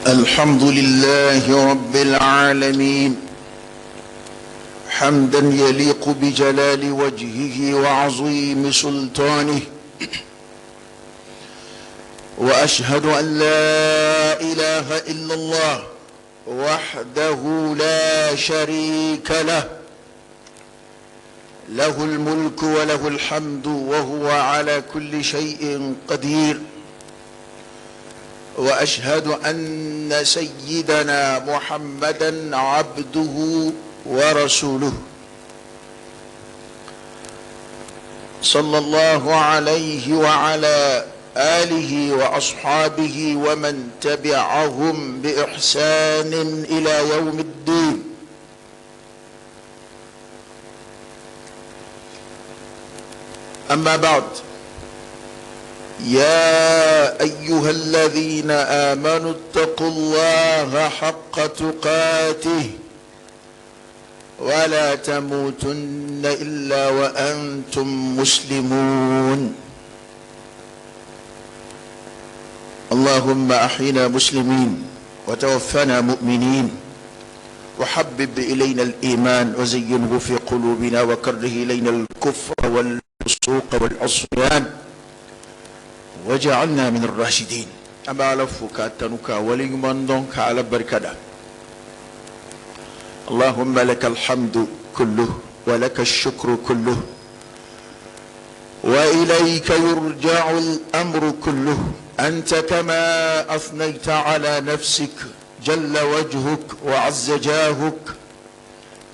الحمد لله رب العالمين، حمدا يليق بجلال وجهه وعظيم سلطانه، وأشهد أن لا إله إلا الله وحده لا شريك له، له الملك وله الحمد وهو على كل شيء قدير، وأشهد أن سيدنا محمدا عبده ورسوله صلى الله عليه وعلى آله وأصحابه ومن تبعهم بإحسان إلى يوم الدين. أما بعد، يا أيها الذين آمنوا اتقوا الله حق تقاته ولا تموتن إلا وأنتم مسلمون. اللهم أحينا مسلمين وتوفنا مؤمنين، وحبب إلينا الإيمان وزينه في قلوبنا، وكره إلينا الكفر والفسوق والعصيان، وجعلنا من الراشدين. أما لفك تنك ولمن على بركة. اللهم لك الحمد كله ولك الشكر كله وإليك يرجع الأمر كله، أنت كما أثنيت على نفسك جل وجهك وعز جاهك،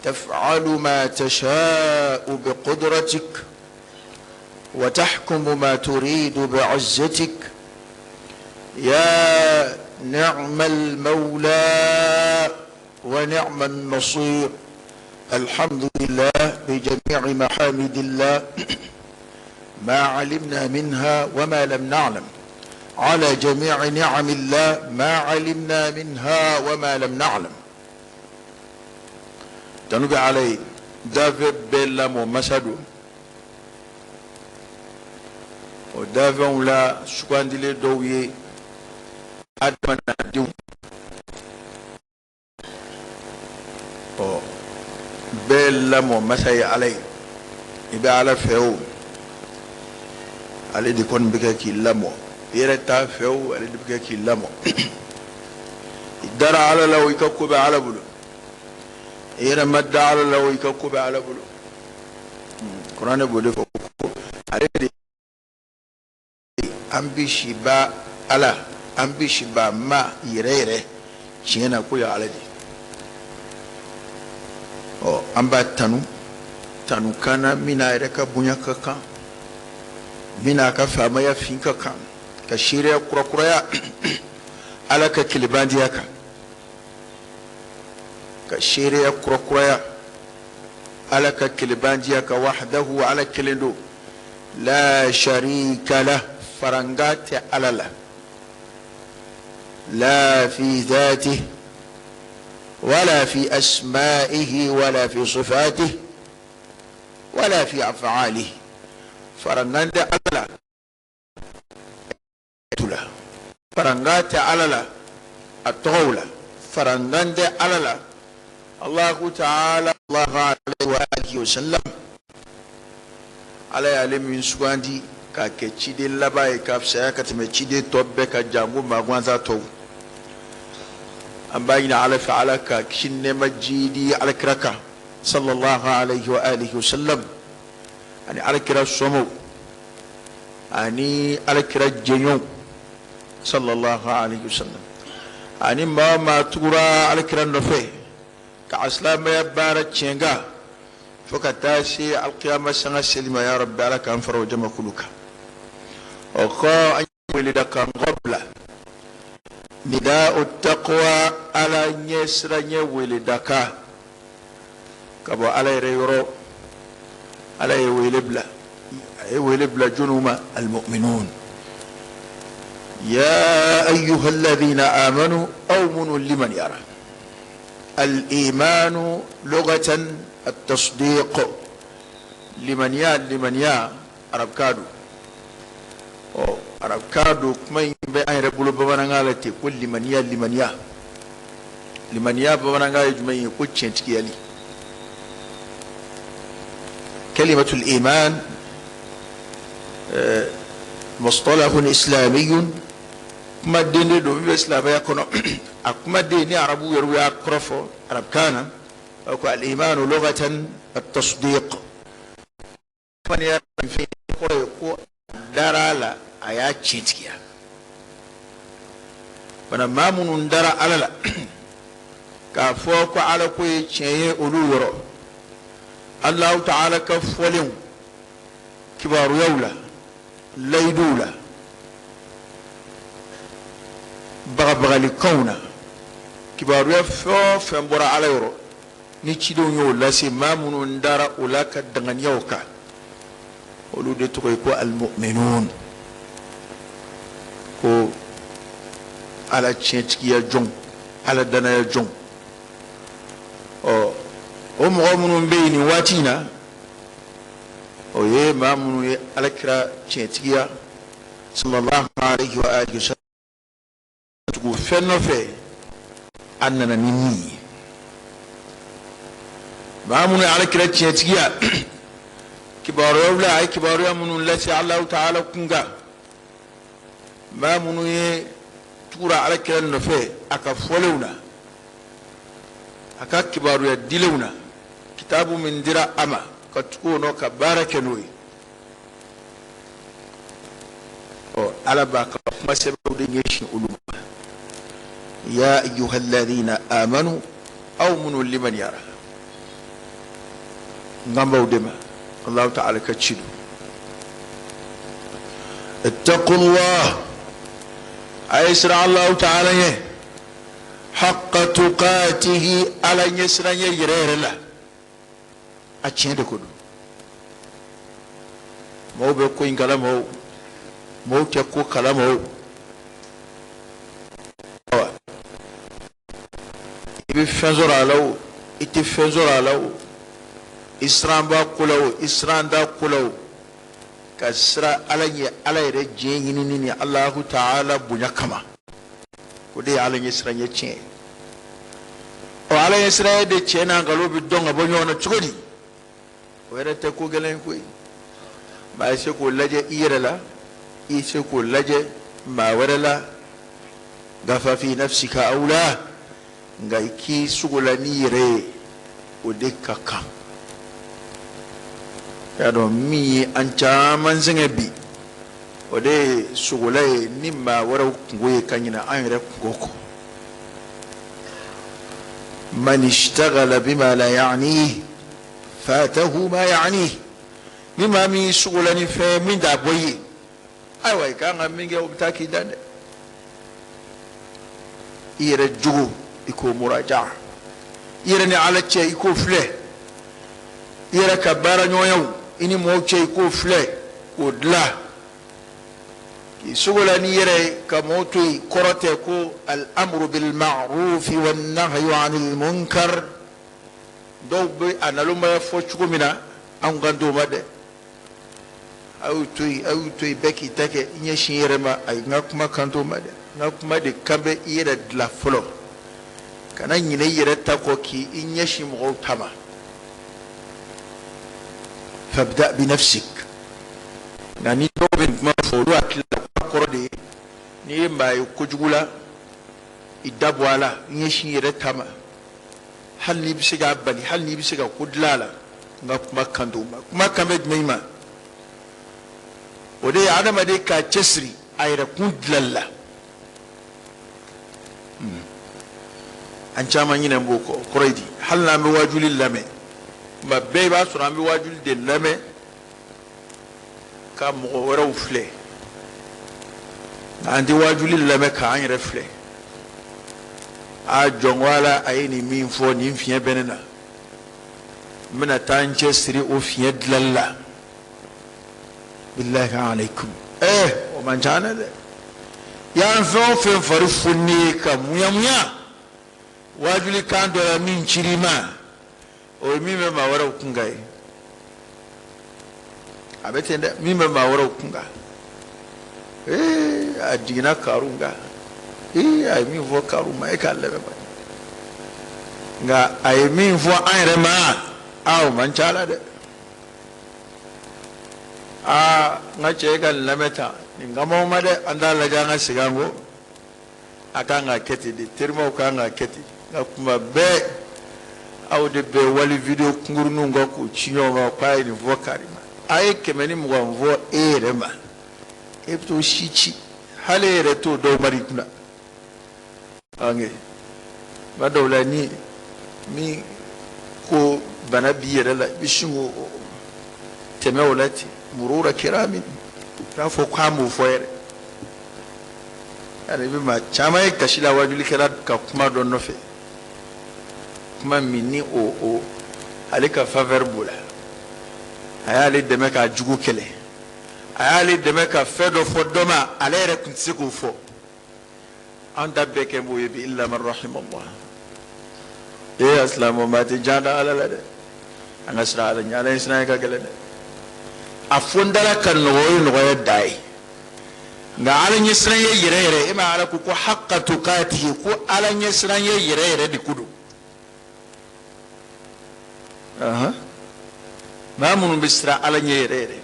تفعل ما تشاء بقدرتك وتحكم ما تريد بعزتك، يا نعم المولى ونعم النصير. الحمد لله بجميع محامد الله ما علمنا منها وما لم نعلم، على جميع نعم الله ما علمنا منها وما لم نعلم. تنبي علي دافع بلا مسدو o dafɛnw la sugandilen dɔw ye adamadenw, ɔ bɛɛ lamɔ masa ye Ala ye, i bɛ Ala fɛ o, ale de kɔni bɛ kɛ k'i lamɔ, i yɛrɛ t'a fɛ o, ale de bɛ kɛ k'i lamɔ. I dara Ala la o, i ka ko bɛ Ala bolo, i yɛrɛ ma da Ala la o, i ka ko bɛ Ala bolo. Kuranɛ b'o de fɔ ko ale de an bɛ siba Ala, an bɛ siba ma yɛrɛ yɛrɛ tiɲɛ na ko ye Ala de. Ɔ an b'a tanu tanu kan na min n'a yɛrɛ ka bonya ka kan, min n'a ka faamaya fin ka kan, ka seereya kurakuraya Ala ka kelebandiya kan, ka seereya kurakuraya Ala ka kelebandiya kan, wahdahu Ala kelen don, la sharika lah, faranga tɛ Ala la, la fi dhatihi wala fi asma'ihi wala fi sifatihi wala fi af'alihi, farangan tɛ Ala la, la faranga tɛ Ala la a tɔgɔw la, farangan tɛ Ala la. Allahu ta'ala Allahu alayhi wa alihi wa sallam, Ala y'ale min sugandi k'a kɛ ciden laban ye k'a fisaya ka tɛmɛ ciden tɔ bɛɛ kan, janko maa gansan tɔw. An b'a ɲini Ala fɛ, Ala ka kisi ni nɛɛma jiidi alakira kan sallallahu alayhi wa alihi wa sallam, ani alakira somɔgɔw ani alakira jɛɲɔgɔnw sallallahu alayhi wa sallam, ani maa o maa tugura alakira nɔfɛ ka silamɛya baara tiɲɛ kan fo ka taa se alikiyama sanga seli ma, ya rabbi Ala k'an fara o jamakulu kan. O kɔ, an weleda kan bila nida'u taqwa, Ala ɲɛ siranɲɛ weleda kan ka bɔ Ala yɛrɛ yɔrɔ. Ala ye wele bila, a ye wele bila jɔnniw ma? Almu'minun, ya ayyuha alladhina amanu, aw minnu limaniyara. Al-imanu lughatan at-tasdiq, limaniya, limaniya arabkan don. Ɔ Arabukan don, kuma in bɛ an yɛrɛ bolo bamanankan la ten ko limaniya, limaniya, limaniya bamanankan ye jumɛn ye? Ko tiɲɛtigiyali. Kalimatul iman mustalahun islamiyun, kumaden de don min bɛ silamɛya kɔnɔ. A kumaden ni arabu yɛrɛ y'a kɔrɔ fɔ arabukan na ko al-imanu lughatan at-tasdiq. Limaniya fɛn kɔrɔ ye ko dara a la, a y'a tiɲɛtigiya fana. Maa minnu dara ala la k'a fɔ ko ala ko ye tiɲɛ ye olu yɔrɔ, Alahu taala ka fɔlenw kibaruyaw la, layiduw la, bagabagalikanw na, kibaruya fɛn o fɛn bɔra ala yɔrɔ ni cidenw y'o lase, maa minnu dara o la ka danganiya o kan, olu de tɔgɔ ye ko almu'minun, ko ala tiɲɛtigiya jɔnw, ala danaya jɔnw. Ɔ, o mɔgɔ minnu bɛ yen nin waati in na, o ye maa minnu ye alakira tiɲɛtigiya sallallahu alaihi wa alihi wa sallam, tugu fɛn nɔfɛ a nana ni min ye. Maa minnu ye alakira tiɲɛtigiya kibaruyaw la, a ye kibaruya minnu lase Alahu taala kun kan, maa minnu ye tugura alakira nɔfɛ a ka fɔlenw na, a ka kibaruya dilenw na, kitabu min dira a ma, ka tugu o nɔ ka baara kɛ n'o ye. Ɔ, ala b'a ka kuma sɛbɛw de ɲɛsin olu ma: ya ayyuhalladhina amanu, aw minnu limaniyara. N kan b'aw de ma, Allahu ta'ala ka ci don. Ittaqullah, a ye siran Allahu ta'ala ɲɛ, haqqa tuqatihi, ala ɲɛsiranɲɛ yɛrɛ yɛrɛ la. A tiɲɛ de ko don. Maaw bɛ ko in kalama o, maaw tɛ ko kalama o, awa, i bɛ fɛn sɔrɔ a la o, i tɛ fɛn sɔrɔ a la o, i siran b'a ko la o, i siran t'a ko la o, ka siran ala ɲɛ, ala yɛrɛ diɲɛ ɲinini ni Alahu taala bonya kama, o de ye ala ɲɛsiranɲɛ tiɲɛ ye. Ɔ, ala ɲɛsiranɲɛ de tiɲɛ n'a nkalon bɛ dɔn ka bɔ ɲɔgɔn na cogo di? O yɛrɛ tɛ ko gɛlɛn ye koyi. Maa ye se k'o lajɛ i yɛrɛ la, i se k'o lajɛ maa wɛrɛ la, nka fa fi nafsika awla, nka i k'i sogo la n'i yɛrɛ ye, o de ka kan. Y'a dɔn min ye an caman sɛgɛn bi, o de ye sogola ye ni maa wɛrɛw kunko ye ka ɲinɛ an yɛrɛ kunko kɔ. Man ishtagala bima la ya'nihi fatahu ma ya'nihi. Ni maa min sogola ni fɛn min t'a bɔ i ye, ayiwa, i kan ka min kɛ, o bɛ taa k'i dan dɛ. I yɛrɛ jogo, i k'o muraja i yɛrɛ ni ala cɛ, i k'o filɛ. I yɛrɛ ka baara ɲɔgɔnyaw, i ni mɔgɔw cɛ, i k'o filɛ k'o dilan. K'i sogo la n'i yɛrɛ ye ka mɔgɔw to yen, kɔrɔ tɛ ko al-amru bil ma'rufi wan nahyu anil munkar. Dɔw bɛ a nalonmaya fɔ cogo min na, anw kan t'o ma dɛ. A y'u to yen, a y'u to yen, bɛɛ k'i ta kɛ, i ɲɛsin i yɛrɛ ma. Ayi, n ka kuma kan t'o ma dɛ. N ka kuma de kan bɛ i yɛrɛ dilan fɔlɔ, kana ɲinɛ i yɛrɛ ta kɔ k'i ɲɛsin mɔgɔw ta ma. Fabda bi nafsik. Nka ni dɔw bɛ nin kuma fɔ, olu hakili la k'a kɔrɔ de ye n'i ye maa ye kojugu la, i da bɔ a la, i ɲɛsin i yɛrɛ ta ma, hali n'i bɛ se k'a bali, hali n'i bɛ se ka ko dilan a la. N ka kuma kan t'o ma. Kuma kan bɛ jumɛn ma? O de ye adamaden k'a cɛsiri a yɛrɛ kun dilanli la. An caman ɲinɛ b'o kɔ. Kɔrɔ ye di? Hali n'an bɛ waajuli lamɛn tuma bɛɛ, i b'a sɔrɔ an bɛ waajuli de lamɛn ka mɔgɔ wɛrɛw filɛ, nka an tɛ waajuli lamɛn k'an yɛrɛ filɛ. A jɔn ko ala a ye nin min fɔ, nin fiɲɛ bɛ ne na, n bɛna taa n cɛ siri o fiɲɛ dilanli la. Bilahi alaikum, o man ca dɛ. Yan fɛn o fɛn fari fununen ye ka muyamuya waajuli kan dɔ la min cir'i ma, o ye min bɛ maa wɛrɛw kun kan ye. A bɛ ten dɛ, min bɛ maa wɛrɛw kun kan. Ee, a jiginna Karun kan. Ee, a ye min fɔ Karun ma, e k'a lamɛn bani. Nka a ye min fɔ an yɛrɛ ma, aa, o man ca la dɛ. Aa, n ka cɛ, e ka nin lamɛn tan, nin kama ma dɛ, an t'a lajɛ an ka segin an kɔ. A kan ka kɛ ten de, terimaw kan ka kɛ ten. Nka kuma bɛɛ aw de bɛ wali video kunkuruninw kan k'o ci ɲɔgɔn ma k'a ye nin fɔ kari ma. A ye 120 fɔ e yɛrɛ ma, e bɛ t'o si ci, hali e yɛrɛ t'o dɔw mari kunna. Ɔnkɛ tuma dɔw la, ni min ko bana b'i yɛrɛ la, i bɛ sin k'o tɛmɛ o la ten murura kirami, i b'a fɔ k'a m'o fɔ yɛrɛ. Yala i bɛ maa caman ye kasi la wajulikɛla ka kuma dɔ nɔfɛ, kuma min ni o ale ka faveur b'o la, a y'ale dɛmɛ k'a jugu kɛlɛ, a y'ale dɛmɛ ka fɛn dɔ fɔ dɔ ma, ale yɛrɛ tun tɛ se k'o fɔ. An ta bɛɛ kɛ b'o ye bi, illa man rahimallah. Ee, a silamɛ, maa tɛ jan da Ala la dɛ. An ka siran Ala ɲɛ. Ala ye siran ye ka gɛlɛn dɛ. A fɔ n dala ka nɔgɔ, o ye nɔgɔya da ye, nka Ala ɲɛ siran ye yɛrɛ yɛrɛ, e ma Ala ko haqqa tuqatihi, ko Ala ɲɛ siran ye yɛrɛ yɛrɛ de ko don. Maa minnu bɛ siran Ala ɲɛ yɛrɛ yɛrɛ,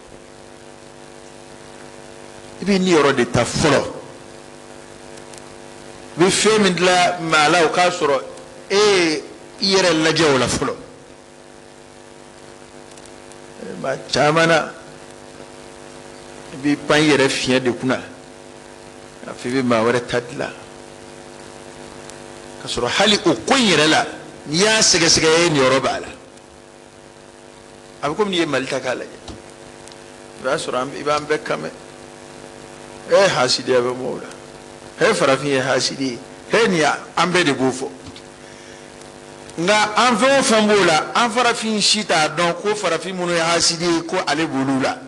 i bɛ niyɔrɔ de ta fɔlɔ. I bɛ fɛn min dilan maa la, o k'a sɔrɔ e ye i yɛrɛ lajɛ o la fɔlɔ. Maa caman na, i b'i pan i yɛrɛ fiɲɛ de kunna a fɔ i bɛ maa wɛrɛ ta dilan, ka sɔrɔ hali o ko in yɛrɛ la, n'i y'a sɛgɛsɛgɛ, e niyɔrɔ b'a la. A bɛ komi n'i ye Mali ta k'a lajɛ, i b'a sɔrɔ i b'an bɛɛ kan mɛn: e hasidiya bɛ mɔgɔw la, he farafin ye hasidi ye, he nin, an bɛɛ de b'o fɔ. Nka an fɛn o fɛn b'o la, an farafin si t'a dɔn ko farafin minnu ye hasidi ye, ko ale b'olu la.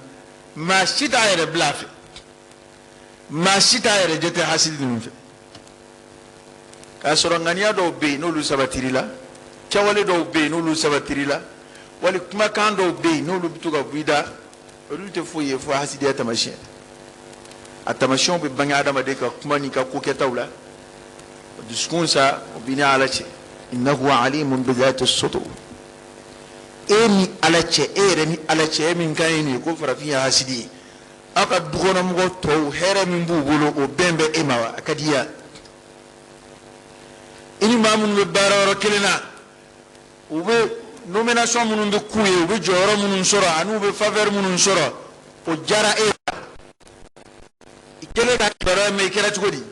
Maa si t'a yɛrɛ bila a fɛ, maa si t'a yɛrɛ jate hasidi ninnu fɛ, k'a sɔrɔ ŋaniya dɔw bɛ yen n'olu sabatir'i la, kɛwale dɔw bɛ yen n'olu sabatir'i la, wali kumakan dɔw bɛ yen n'olu bɛ to ka bɔ i da, olu tɛ foyi ye fo hasidiya taamasiyɛn. A taamasiyɛnw bɛ bange adamaden ka kuma n'i ka kokɛtaw la. Dusukun sa, o b'i ni Ala cɛ. Innahu alimun bidhati sudur. E ni Ala cɛ, e yɛrɛ ni Ala cɛ, e min kan ye nin ye ko farafin ye hasidi ye, aw ka dukɔnɔmɔgɔ tɔw, hɛrɛ min b'u bolo, o bɛn bɛ e ma wa? A ka di ya? I ni maa minnu bɛ baara yɔrɔ kelen na, u bɛ nomination minnu bɛ k'u ye, u bɛ jɔyɔrɔ minnu sɔrɔ ani u bɛ faveur minnu sɔrɔ, o diyara e la? I kɛlen ka kibaruya mɛn, i kɛra cogo di?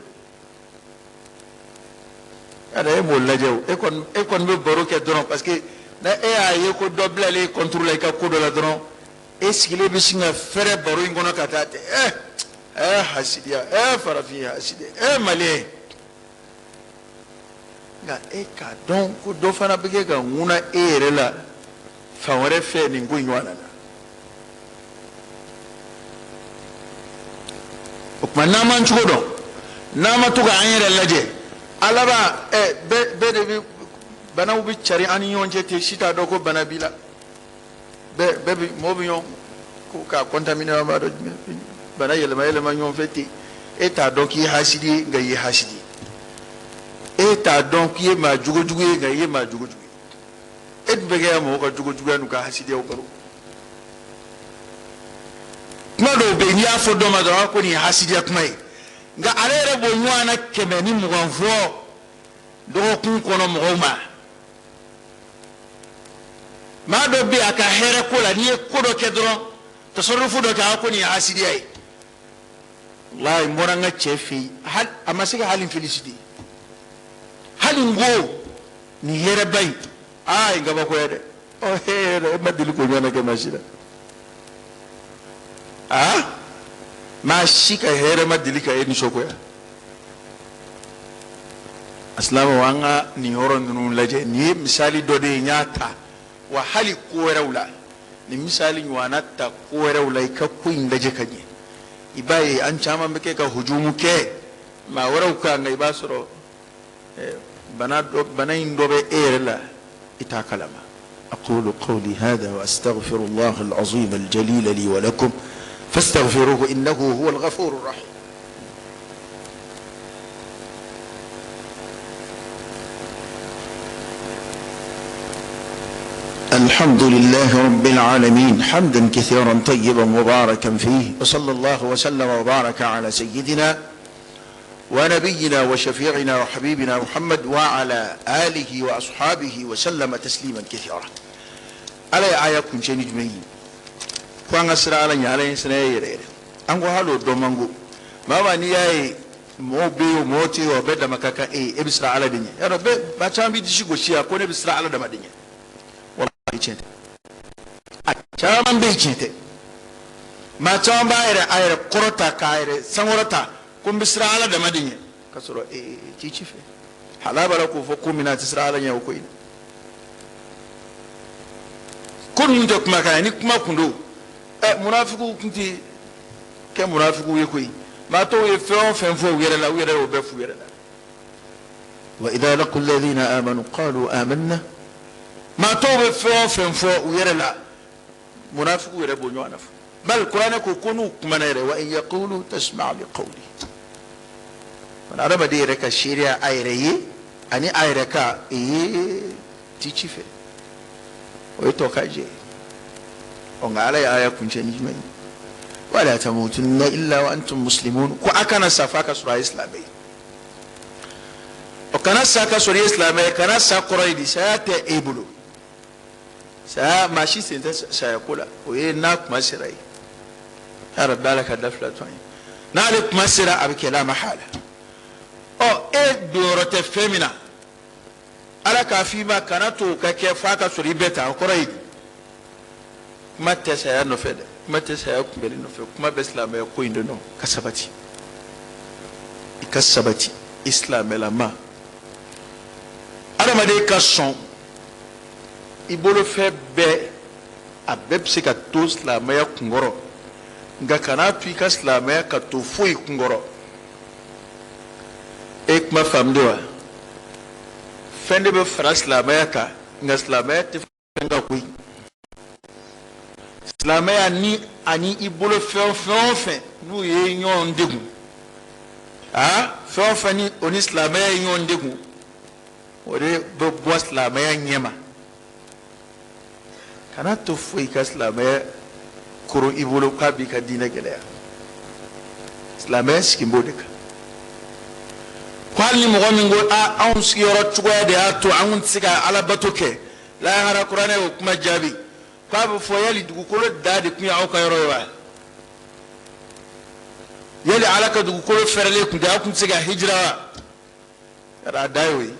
Yala e m'o lajɛ o? E kɔni bɛ baro kɛ dɔrɔn, parce que na e y'a ye ko dɔ bilalen contre la i ka ko dɔ la dɔrɔn, e sigilen bɛ sin ka fɛrɛ baro in kɔnɔ ka taa ten. Ɛ ɛ, hasidiya! Ɛ, farafin ye hasidi! Ɛ, maliyɛn! Nka e k'a dɔn ko dɔ fana bɛ kɛ ka ŋuna e yɛrɛ la fan wɛrɛ fɛ nin ko in ɲɔgɔn na. O tuma, n'an m'an cogo dɔn, n'an ma to ka an yɛrɛ lajɛ, a laban ɛ bɛɛ bɛɛ de bɛ banaw bɛ cari an ni ɲɔgɔn cɛ ten. Si t'a dɔn ko bana b'i la. Bɛɛ bɛɛ bɛ mɔgɔ bɛ ɲɔgɔn ko k'a contaminer, an b'a dɔn jumɛn, bana yɛlɛma yɛlɛma ɲɔgɔn fɛ ten. E t'a dɔn k'i ye hasidi ye, nka i ye hasidi ye. E t'a dɔn k'i ye maa jogojugu ye, nka i ye maa jogojugu ye. E dun bɛ kɛ mɔgɔw ka jogojuguya n'u ka hasidiyaw baro. Kuma dɔw bɛ yen, n'i y'a fɔ dɔ ma dɔrɔn ko nin ye hasidiya kuma ye, nka ale yɛrɛ b'o ɲɔgɔn na 120 fɔ dɔgɔkun kɔnɔ mɔgɔw ma. Maa dɔ bɛ yen, a ka hɛrɛ ko la, n'i ye ko dɔ kɛ dɔrɔn, tasɔrɔfu dɔ kɛ, a ko nin ye hasidiya ye. Walayi, n bɔra n ka cɛ fɛ yen, hali a ma se ka hali n féliciter, hali n ko nin hɛrɛba in, aa, n kabakoya dɛ. Ɔ hɛrɛ, e ma deli k'o ɲɔgɔnna kɛ maa si la. Aa, maa si ka hɛrɛ ma deli ka e nisɔngoya. A silamɛw, an ka nin yɔrɔ ninnu lajɛ. Nin ye misali dɔ de ye n y'a ta wa. Hali ko wɛrɛw la, nin misali ɲɔgɔnna ta ko wɛrɛw la, i ka ko in lajɛ ka ɲɛ, i b'a ye an caman bɛ kɛ ka hujumu kɛ maa wɛrɛw kan, nka i b'a sɔrɔ bana dɔ, bana in dɔ bɛ e yɛrɛ la, i t'a kalama. أقول قولي هذا وأستغفر الله العظيم الجليل لي ولكم فاستغفروه إنه هو الغفور الرحيم. الحمد لله رب العالمين حمدا كثيرا طيبا مباركا فيه وصلى الله وسلم وبارك على سيدنا ونبينا وشفيعنا وحبيبنا محمد وعلى آله وأصحابه وسلم تسليما كثيرا. Ala ye aya kuncɛ ni jumɛn ye? Ko an ka siran Ala ɲɛ, Ala ɲɛ siranya yɛrɛ yɛrɛ. An ko hali o dɔ man go. Maa maa n'i y'a ye mɔgɔw bɛ yen o, mɔgɔw tɛ yen o, bɛɛ dama ka kan e ye, e bɛ siran Ala de ɲɛ. Y'a dɔn bɛɛ, maa caman b'i disi gosi yan ko ne bɛ siran Ala dama de ɲɛ. Walahi tiɲɛ tɛ. A caman bɛ yen, tiɲɛ tɛ. Maa caman b'a yɛrɛ a yɛrɛ kɔrɔta k'a yɛrɛ sankɔrɔta ko n bɛ siran Ala dama de ɲɛ, k'a sɔrɔ ee ci ci fɛ hal'a b'a la k'o fɔ ko min na, a tɛ siran Ala ɲɛ o ko in na. Ko ninnu tɛ kumakan ye. Ni kuma kun don, ɛ munafigiw tun tɛ kɛ munafigiw ye koyi. Maa tɔw ye fɛn o fɛn fɔ u yɛrɛ la, u yɛrɛ y'o bɛɛ f'u yɛrɛ la. وإذا لقوا الذين آمنوا قالوا آمنا. Maa tɔw bɛ fɛn o fɛn fɔ u yɛrɛ la, munafigiw yɛrɛ b'o ɲɔgɔn na fɔ. Bali kuranɛ ko ko n'u kumana yɛrɛ, وإن يقولوا تسمع لقولهم. Adamaden yɛrɛ ka seereya a yɛrɛ ye ani a yɛrɛ ka ee ti ci fɛ, o ye tɔ ka jɛ ye. Ɔ nka Ala ye aya kuncɛ ni jumɛn ye? ولا تموتن إلا وأنتم مسلمون. Ko a kana sa f'a ka sɔrɔ a ye silamɛ ye. Ɔ kana sa ka sɔrɔ i ye silamɛ ye, kana sa kɔrɔ ye di? Saya tɛ e bolo. Saya, maa si sen tɛ saya ko la, o ye n'a kuma sera ye. Ya Rabbi, Ala ka da fila to an ye. N'ale kuma sera, a bɛ kɛ la mahala. Ɔ e donyɔrɔ tɛ fɛn min na, Ala k'a f'i ma kana to o ka kɛ f'a ka sɔrɔ i bɛɛ ta, o kɔrɔ ye di? Kuma tɛ saya nɔfɛ dɛ, kuma tɛ saya kunbɛli nɔfɛ, kuma bɛ silamɛya ko in de nɔ. Ka sabati, i ka sabati i silamɛlama. Adamaden ka sɔn i bolofɛn bɛɛ, a bɛɛ bɛ se ka to silamɛya kunkɔrɔ, nka kana to i ka silamɛya ka to foyi kunkɔrɔ. E kuma faamu de wa? Fɛn de bɛ fara silamɛya kan, nka silamɛya tɛ fɛn kan koyi. Silamɛya ni ani i bolo fɛn fɛn o fɛn n'u ye ɲɔgɔn degun, aa fɛn o fɛn ni o ni silamɛya ye ɲɔgɔn degun, o de bɛ bɔ silamɛya ɲɛma. Kana to foyi ka silamɛya koron i bolo k'a b'i ka diinɛ gɛlɛya. Silamɛya sigi b'o de kan. Ko hali ni mɔgɔ min ko a anw sigiyɔrɔ cogoya de y'a to an kun tɛ se ka alabato kɛ, lahara kuranɛ y'o kuma jaabi k'a bɛ fɔ yali dugukolo da de tun ye aw ka yɔrɔ ye wa? Yali Ala ka dugukolo fɛrɛlen tun tɛ, aw tun tɛ se ka hijira wa? Yala a da y'o ye.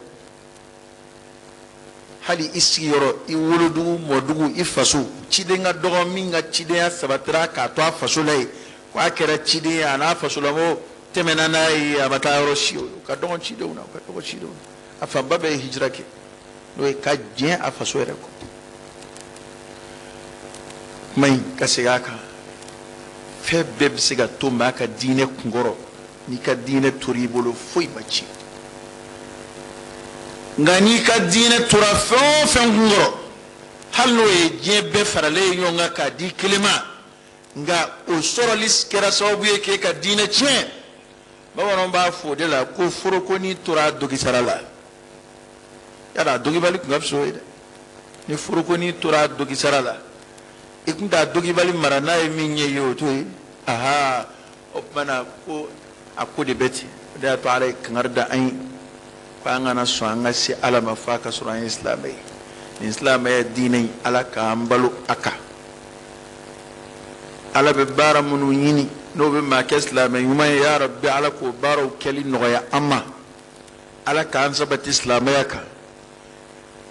Hali i sigiyɔrɔ, i wolodugu, mɔdugu, i faso, ciden ka dɔgɔ min ka cidenya sabatira k'a to a faso la yen, ko a kɛra ciden ye, a n'a fasolamɔgɔw tɛmɛna n'a ye, a ma taa yɔrɔ si, o ka dɔgɔn cidenw na, o ka dɔgɔn cidenw na. A fanba bɛɛ ye hijira kɛ, n'o ye ka diɲɛ a faso yɛrɛ kɔ. Kuma in ka segin a kan, fɛn bɛɛ bɛ se ka to maa ka diinɛ kunkɔrɔ. N'i ka diinɛ tora i bolo, foyi ma tiɲɛ. Nka n'i ka diinɛ tora fɛn o fɛn kunkɔrɔ, hali n'o ye diɲɛ bɛɛ faralen ye ɲɔgɔn kan k'a di kelen ma, nka o sɔrɔli kɛra sababu ye k'e ka diinɛ tiɲɛ. Bamananw b'a fɔ o de la ko forokoni tora dogisara la. Yala a dogibali tun ka fisa o ye dɛ. Ni forokoni tora dogisara la, i tun t'a dogibali mara, n'a ye min ɲɛ ye o to ye. Aha, o tuma na ko a ko de bɛ ten. O de y'a to Ala ye kangari da an ye ko an kana sɔn an ka se Ala ma f'a ka sɔrɔ an ye silamɛ ye. Nin silamɛya diinɛ in, Ala k'an balo a kan. Ala bɛ baara minnu ɲini n'o bɛ maa kɛ silamɛ ɲuman ye, ya Rabbi, Ala k'o baaraw kɛli nɔgɔya an ma. Ala k'an sabati silamɛya kan,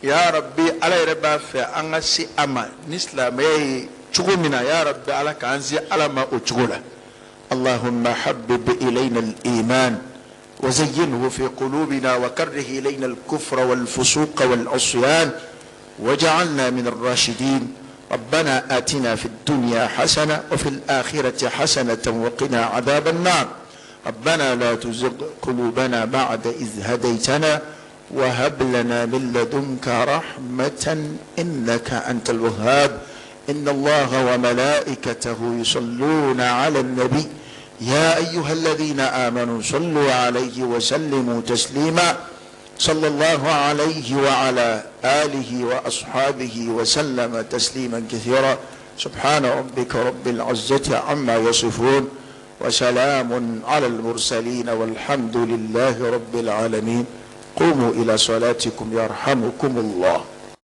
ya Rabbi. Ala yɛrɛ b'a fɛ an ka se a ma ni silamɛya ye cogo min na, ya Rabbi, Ala k'an se Ala ma o cogo la. اللهم حبب إلينا الإيمان وزينه في قلوبنا وكره إلينا الكفر والفسوق والعصيان وجعلنا من الراشدين. ربنا آتنا في الدنيا حسنة وفي الآخرة حسنة وقنا عذاب النار. ربنا لا تزغ قلوبنا بعد إذ هديتنا وهب لنا من لدنك رحمة إنك أنت الوهاب. إن الله وملائكته يصلون على النبي يا أيها الذين آمنوا صلوا عليه وسلموا تسليما. صلى الله عليه وعلى آله وأصحابه وسلم تسليما كثيرا. سبحان ربك رب العزة عما يصفون، وسلام على المرسلين، والحمد لله رب العالمين. قوموا إلى صلاتكم يرحمكم الله.